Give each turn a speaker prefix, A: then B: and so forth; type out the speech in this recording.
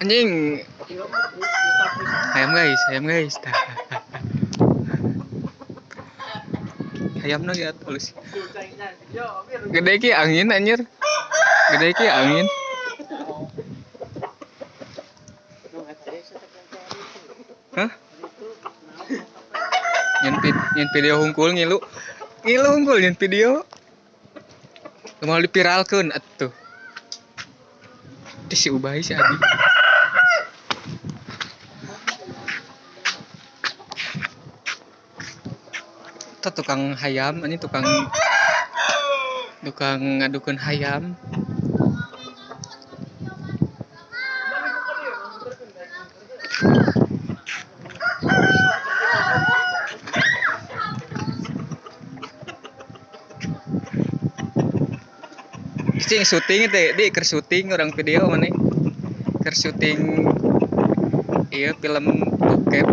A: Anjing. Hayam guys, hayam guys. Tah. Hayamna ge atuh alus. Gede ki angin anjir. Gede ki angin. Hah? Nyen video hungkul ngilu. Ngilu hungkul nyen video. Mau dipiralkeun atuh. Teh si Ubay si Adi. Itu tukang hayam, ini tukang tukang ngadukeun hayam. Cing syuting teh, di keur syuting orang video mana? Keur syuting iya film bokep.